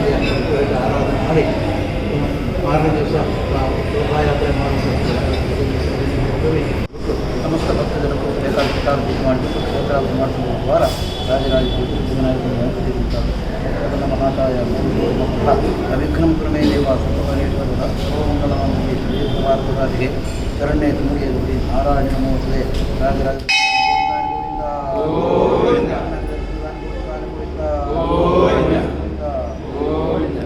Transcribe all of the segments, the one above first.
ಆರಾಧನೆ ಮಾಡಿ ಮಾರನೇ ದಿವಸ ಶೋಭಾಯಾತ್ರೆ ಮಾಡುವಂಥ ಸಮಸ್ತ ಭಕ್ತ ಜನಕ್ಕೂ ಬೇಕಾದ ಕಿತಾಬ್ ಮಾಡಬೇಕು ಕ್ಷೇತ್ರಾವತಿ ಮಾಡಿಸುವ ದ್ವಾರ ರಾಜರಾಜ ಮಹಾಕಾಯ ಅವಿಘ್ನಂ ಕುರುಮೇ ದೇವ ಸರ್ವಗಣೇಶ್ವರ ಸರ್ವಮಂಗಲಮಾಂಗಲ್ಯೆ ಶಿವೆ ಶರಣ್ಯೆ ತುಮುಗೆ ಗೌರಿ ನಾರಾಯಣ ನಮೋಸ್ತುತೆ. ರಾಜರಾಜ ಗೋವಿಂದ ಗೋವಿಂದ ಗೋವಿಂದ ಗೋವಿಂದ.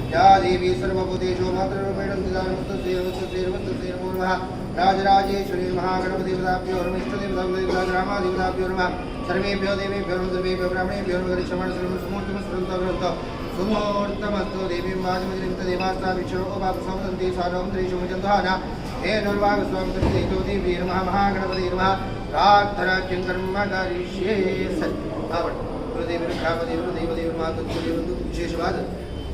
या देवी सर्वभूतेषु मातृरूपेण नमस्तस्यै नमस्तस्यै नमस्तस्यै नमो नमः। राजराजेश्वरी महागणपतिदेवताभ्यो नमः, इष्टदेवताभ्यो, रामादेवताभ्यो नमः, सर्वेभ्यो देवेभ्यो नमः, सर्वेभ्यो ब्राह्मणेभ्यो नमः। करिष्यमाण सर्वं सुमुहूर्तमस्तु सुमुहूर्तमस्तु। देवीं वाजमतिरिक्त देवास्ताभिक्षोपापसंवदन्ति सानों त्रिषु मुचन्तुहाना हे नुर्वागस्वामी देवी नमः, महागणपति नमः। ಪ್ರಾರ್ಥನಾಖ್ಯಂ ಕರ್ಮ ಕರಿಷ್ಯೇ. ಸರಿ ಆವಡ್ ಗುರುದೇವರು, ಗ್ರಾಮದೇವರು, ದೈವದೇವರು, ಮಾತೃದೇವರು ವಿಶೇಷವಾದ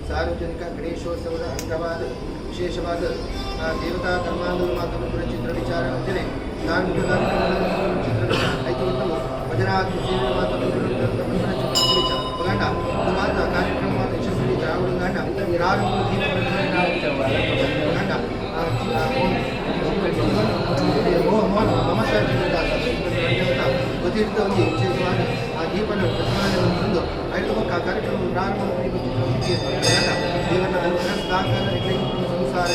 ಸಾರ್ವಜನಿಕ ಗಣೇಶೋತ್ಸವದ ಅಂಗವಾದ ವಿಶೇಷವಾದ ದೇವತಾ ಕರ್ಮಾಂಗದ ಮಾತನ್ನು ಚಿತ್ರ ವಿಚಾರ ಅಂಚನೆ ಧಾರ್ಮಿಕ ಕಾರ್ಯಕ್ರಮದ ಚಿತ್ರ ವಿಚಾರ ಐತು ಉತ್ತಮ ಭಜನಾತ್ಮ ಸೇವೆ ಮಾತನ್ನು ಚಿತ್ರ ವಿಚಾರ ಗಂಡ ಇದು ಮಾತ್ರ ಕಾರ್ಯಕ್ರಮ ಮಾತ್ರ ಯಶಸ್ವಿ ಆವಡು ಗಂಡ ಪ್ರಾರಂಭ ದೀಪ ಗಂಡ ಮಮತಾ ಗೊತ್ತಿರ್ತ ಒಂದು ವಿಶೇಷವಾದ ಆ ದೀಪನ ಪ್ರತಿಮಾನೆ ಐದು ಬೊಕ್ಕ ಕಾರ್ಯಕ್ರಮ ಪ್ರಾರಂಭ ದೇವನ ಅನುಗ್ರಹ ಸದಾಕಾಲ ಸಂಸಾರ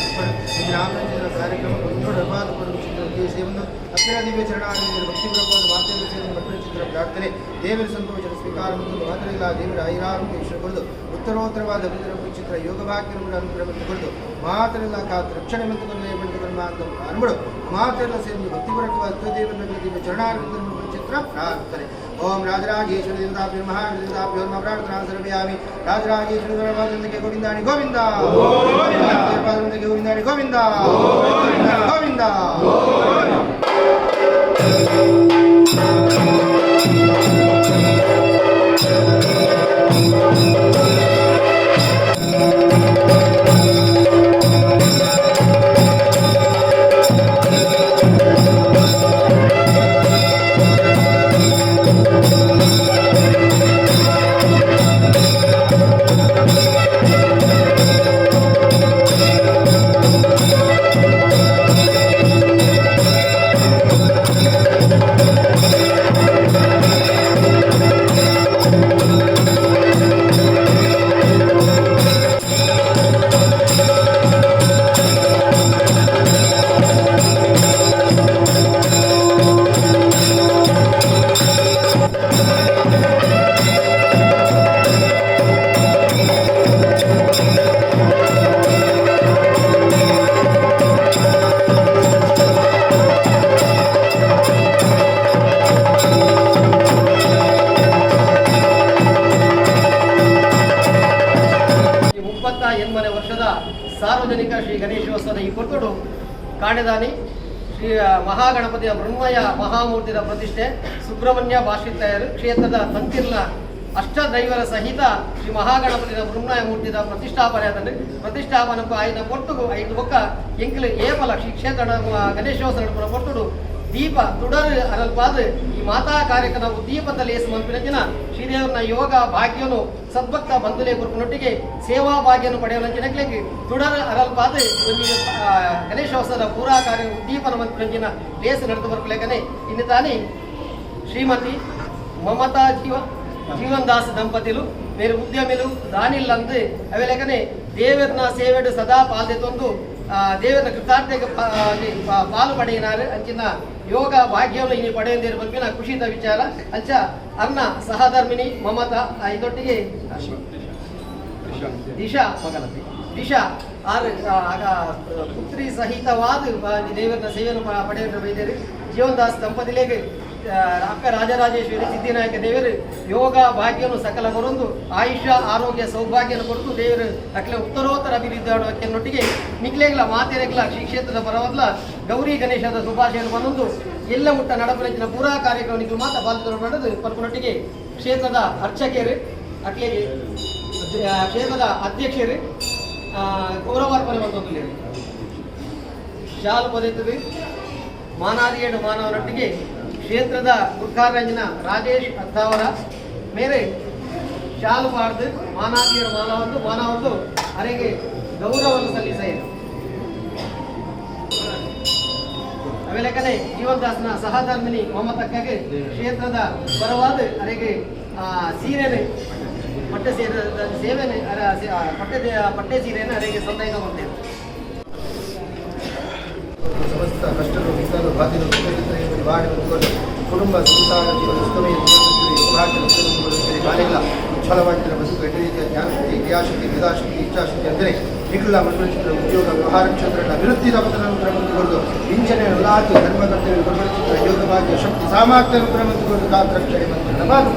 ರಾಮಚಂದ್ರ ಕಾರ್ಯಕ್ರಮ ಕೊಂಡೊಡಬಾದ ಚಿತ್ರ ಉದ್ದೇಶ ದೇವನ್ನು ಅಕ್ಷರ ದಿವ್ಯ ಚರಣಾನಂದರ ಭಕ್ತಿಪೂರ್ವಕವಾದ ಮಾತೆಯ ಸೇವೆ ಮಕ್ಕಳ ಚಿತ್ರ ಪ್ರಾರ್ಥನೆ ದೇವರ ಸಂತೋಷದ ಸ್ವೀಕಾರ ಮತ್ತು ಮಾತ್ರ ಇಲ್ಲ, ದೇವರ ಐರಾರೋಗ್ಯ ಈಶ್ವರ ಕೊಡದು ಉತ್ತರೋತ್ತರವಾದ ಅಭಿವೃದ್ಧಿ ಚಿತ್ರ ಯೋಗ ಭಾಗ್ಯವನ್ನು ಅನುಗ್ರಹ ಕೊಡದು ಮಾತ್ರ ಕಾತು ರಕ್ಷಣೆ ಮತ್ತು ಕರ್ಮ ಅಂತ ಅನ್ಬಿಡು ಮಾತ್ರ ಸೇರಿ ಭಕ್ತಿಪೂರ್ವಕವಾದ ದೇವರ ದಿವ್ಯ ಚರಣಾನಂದರ ಚಿತ್ರ ಪ್ರಾರ್ಥನೆ. ಓಂ ರಾಜರಾಜೇಶ್ವರ ದೇವತಾಭ್ಯೋ ನಮಃ, ದೇವತಾಭ್ಯೋ ನಮಃ. ಪ್ರಾರ್ಥನಾ ಸಮರ್ಪಯಾಮಿ. ರಾಜರಾಜೇಶ್ವರ ಗೋವಿಂದಾಣಿ ಗೋವಿಂದ ಗೋವಿಂದ ಗೋವಿಂದಾಣಿ ಗೋವಿಂದ ಗೋವಿಂದ. ಈ 38ನೇ ವರ್ಷದ ಸಾರ್ವಜನಿಕ ಶ್ರೀ ಗಣೇಶೋತ್ಸವದ ಈ ಪೊರ್ತುಡು ಕಾಣೆದಾನಿ ಶ್ರೀ ಮಹಾಗಣಪತಿಯ ಮೃಣ್ಮಯ ಮಹಾಮೂರ್ತಿದ ಪ್ರತಿಷ್ಠೆ ಸುಬ್ರಹ್ಮಣ್ಯ ಭಾಷಿತಾಯರು ಕ್ಷೇತ್ರದ ತಂತಿರ್ಲ ಅಷ್ಟದೈವರ ಸಹಿತ ಶ್ರೀ ಮಹಾಗಣಪತಿಯ ಮೃಣ್ಮಯ ಮೂರ್ತಿದ ಪ್ರತಿಷ್ಠಾಪನೆ ಆತಂದ್ರೆ ಪ್ರತಿಷ್ಠಾಪನೆ ಆಯ್ನ ಪೊರ್ತುಗು ಐದು ಬೊಕ್ಕ ಎಂಕ್ಲು ಏಪಲ ಶ್ರೀ ಕ್ಷೇತ್ರ ಗಣೇಶೋತ್ಸವ ನಡಪುನ ಪೊರ್ತುಡು ದೀಪ ತುಡರು ಅರಲ್ಪಾದ ಈ ಮಾತಾ ಕಾರ್ಯಕ್ರಮ ದೀಪದಲ್ಲಿ ಏಸು ಮನ್ಪಿನಂಚಿನ ಶ್ರೀದೇವನ ಯೋಗ ಭಾಗ್ಯನು ಸದ್ಭಕ್ತ ಬಂಧುಲೆ ಗುರುಪಿನೊಟ್ಟಿಗೆ ಸೇವಾ ಭಾಗ್ಯನು ಪಡೆಯುವಂಚಿನಕ್ಲೆಗ್ ತುಡರ್ ಅರಲ್ಪಾದ ಒಂಜಿ ಗಣೇಶೋತ್ಸವದ ಪೂರಾ ಕಾರ್ಯ ಉದ್ದೀಪನ ಮನ್ಪಿನಂಚಿನ ಲೇಸು ನಡೆದು ಬರ್ಪಲೇಕನೆ. ಇನ್ನು ತಾನೇ ಶ್ರೀಮತಿ ಮಮತಾ ಜೀವನ್ ದಾಸ್ ದಂಪತಿಲು ಮೇರು ಉದ್ಯಮಿಲು ದಾನಿಲ್ಲಂದು ಅವೆಲೆಕನೆ ದೇವರನ ಸೇವೆಡು ಸದಾ ಪಾಲ್ದೆತ್ತೊಂದು ದೇವರ ಕೃತಾರ್ಥಕ್ಕೆ ಪಾಲು ಪಡೆಯಿನಾರು ಅಂಚಿನ ಯೋಗ ಭಾಗ್ಯವನ್ನು ಇನಿ ಪಡೆಯಂದಿರು ಪನ್ಪಿನ ಖುಷಿದ ವಿಚಾರ. ಅಂಚ ಅರ್ನ ಸಹಧರ್ಮಿಣಿ ಮಮತಾ, ಇದೊಟ್ಟಿಗೆ ದಿಶಾ ಮಗನತಿ ದಿಶಾ ಆರು ಆಗ ಪುತ್ರಿ ಸಹಿತವಾದ ದೇವರನ ಸೇವೆಯನ್ನು ಪಡೆಯುವ ಬೈದೇರು. ಜೀವನ್ದಾಸ್ ದಂಪತಿಲೇಗೆ ಅಕ್ಕ ರಾಜರಾಜೇಶ್ವರಿ ಸಿದ್ಧಿನಾಯಕ ದೇವರು ಯೋಗ ಭಾಗ್ಯನು ಸಕಲ ಕೊರೊಂದು ಆಯುಷ್ಯ ಆರೋಗ್ಯ ಸೌಭಾಗ್ಯನು ಕೊರತು ದೇವರು ಅಕ್ಲೆ ಉತ್ತರೋತ್ತರ ಅಭಿವೃದ್ಧಿ ಆಡುವಕ್ಕೆನ್ನೊಟ್ಟಿಗೆ ನಿಕ್ಲೇಗ್ಲ ಮಾತೆರೆಗ್ಲ ಶ್ರೀ ಕ್ಷೇತ್ರದ ಪರವದ್ಲ ಗೌರಿ ಗಣೇಶದ ಶುಭಾಶಯನು ಬಂದೊಂದು ಎಲ್ಲ ಮುಟ್ಟ ನಡಪುರಂಚಿನ ಪೂರಾ ಕಾರ್ಯಕ್ರಮ ನಿಕ್ಲು ಮಾತ ಪಾಲ್ಗೊಳ್ಳೋದು ಪರ್ಪುನೊಟ್ಟಿಗೆ ಕ್ಷೇತ್ರದ ಅರ್ಚಕರು ಅಕ್ಲೆಗೆ ಕ್ಷೇತ್ರದ ಅಧ್ಯಕ್ಷರು ಗೌರವಾರ್ಪಣೆ ಬಂದೊಂದು ಶಾಲು ಪೊದೆತದೆ ಮಾನಾದಿಯೇಡು ಮಾನವರೊಟ್ಟಿಗೆ ಕ್ಷೇತ್ರದ ಗುರ್ಖಾರಂಜಿನ ರಾಜೇಶ್ ಅತ್ತಾವರ ಮೇರೆ ಶಾಲು ಪಾಡ್ದು ಮಾನಾದಿಯೇಡು ಮಾನವಂದು ಮಾನವಂದು ಅರೆಗೆ ಗೌರವವನ್ನು ಸಲ್ಲಿಸಿದರು. ಅವೆಲೆಕನೆ ಜೀವನ್ದಾಸ್ನ ಸಹಧರ್ಮಿಣಿ ಮಮತಕ್ಕಗೆ ಕ್ಷೇತ್ರದ ಪರವಾದ ಅರೆಗೆ ಸೀರೆನೆ ಪಟ್ಟೆ ಸೀರೆ ಸೇವೆನೆ ಅರ ಪಟ್ಟೆ ಪಟ್ಟೆ ಸೀರೆಯನ್ನು ಅರೆಗೆ ಸಂದಾಯ ಮಾಡ್ತೇವೆ. ಸಮಸ್ತ ಕಷ್ಟಗಳು ವಿಘ್ನಗಳು ಬಾಧೆಗಳು ನಿವಾರಣೆ ಹೊಂದಿಕೊಂಡು ಕುಟುಂಬ ಸಂಸಾರ ಜೀವನ ಸುಖಮಯ ಜೀವನ ಬಾಲೆಗಳ ಉಜ್ವಲವಾಗಿದ್ದರೆ ಬದುಕು ಎಡ್ಡೆ ರೀತಿಯ ಜ್ಞಾನಶಕ್ತಿ, ಕ್ರಿಯಾಶಕ್ತಿ, ಮೇಧಾಶಕ್ತಿ, ಇಚ್ಛಾಶಕ್ತಿ ಅಂದರೆ ನಿಖಿಲ ಮಂಡಲ ಉದ್ಯೋಗ ವ್ಯವಹಾರ ಕ್ಷೇತ್ರಗಳ ಅಭಿವೃದ್ಧಿ ಹೊಂದಿಕೊಂಡು ಇಂಚನೆ ಎಲ್ಲಾತು ಧರ್ಮ ಕರ್ತವ್ಯ ಗುರುಚಿತ್ರ ಯೋಗ ಭಾಗ್ಯ ಶಕ್ತಿ ಸಾಮರ್ಥ್ಯ ಹೊಂದಿಕೊಂಡು ಕಾತ್ರಕ್ಷಣೆ ಮತ್ತು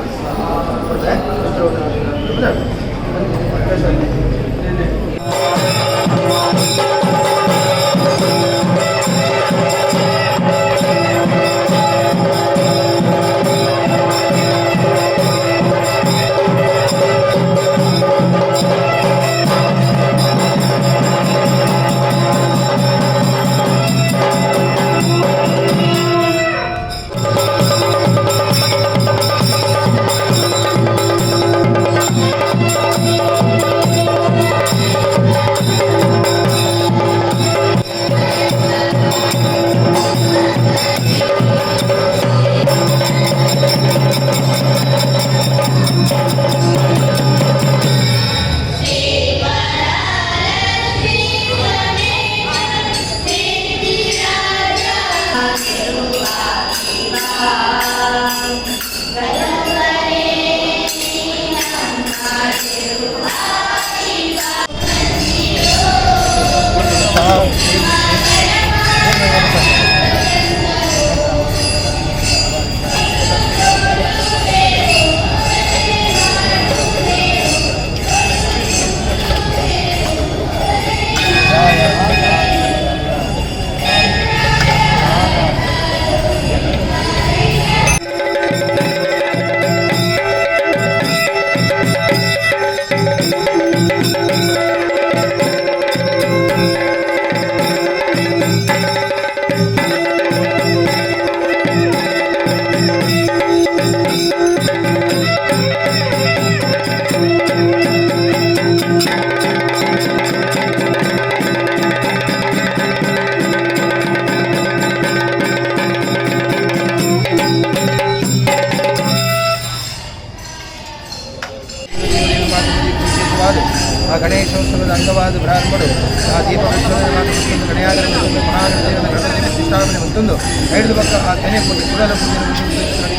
ಆ ಗಣೇಶೋತ್ಸವದ ಅಂಗವಾದ ಪ್ರಾರಂಭಡು ಆ ದೀಪ ಪ್ರಜ್ವಲನೆ ಗಣಯಾಗರ ಮಹಾಗಣದೇವನ ಗಣಪತಿ ಪ್ರತಿಷ್ಠಾಪನೆ ಮತ್ತೊಂದು ಐದು ಪಕ್ಕ ಆ ತೆನೆ ಪೂಜೆ ಕುಡಲ ಪೂಜೆ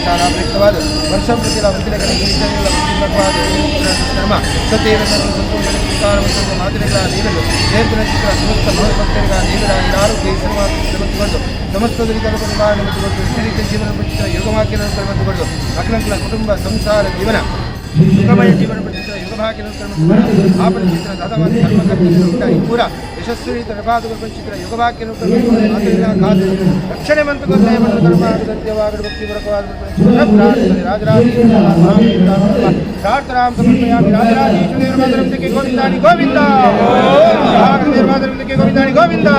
ಪ್ರಯುಕ್ತವಾದ ವರ್ಷ ಪ್ರತಿಲ ಮಂತ್ರಿಗಳ ಧರ್ಮ ಸತ್ಯೇವ ಸಂತೋಷ ಸ್ವೀಕಾರ ಮತ್ತೊಂದು ಮಾತೃಗಳ ದೇವರು ದೇವರ ಚಿತ್ರ ಸಮಸ್ತ ಭಕ್ತರಿಗ ದೇವರ ಆರೋಗ್ಯ ಮತ್ತು ಸಮಸ್ತ ದುರಿತಗಳ ನಿವಾರಣೆ ಮತ್ತು ರೀತಿಯ ಜೀವನ ಚಿತ್ರ ಯೋಗವಾಕ್ಯ ಮತ್ತು ಅಖಲಂಕಲ ಕುಟುಂಬ ಸಂಸಾರ ಜೀವನ ಸುಖಮಯ ಜೀವನ ಪಡಿಸಿದ ಯುಗಭಾಗ್ಯ ಆಪನ ಚಿತ್ರ ದಾದವಾದ ಧರ್ಮ ಕರ್ತವ್ಯ ಪೂರ ಯಶಸ್ವಿ ಪ್ರಭಾತ ಚಿತ್ರ ಯುಗಭಾಗ್ಯ ರಕ್ಷಣೆ ಮಂತ್ರ ಧರ್ಮ ಸತ್ಯವಾಗಡು ಭಕ್ತಿಪೂರ್ವಕವಾದ ರಾಜರಾಜ ಪ್ರಾರ್ಥನಾಂ ಸಮರ್ಪಯಾಮಿ. ರಾಜರಾಜೇಶ್ವರ ಗೋವಿಂದಾನಿ ಗೋವಿಂದ, ಗೋವಿಂದಾನಿ ಗೋವಿಂದ.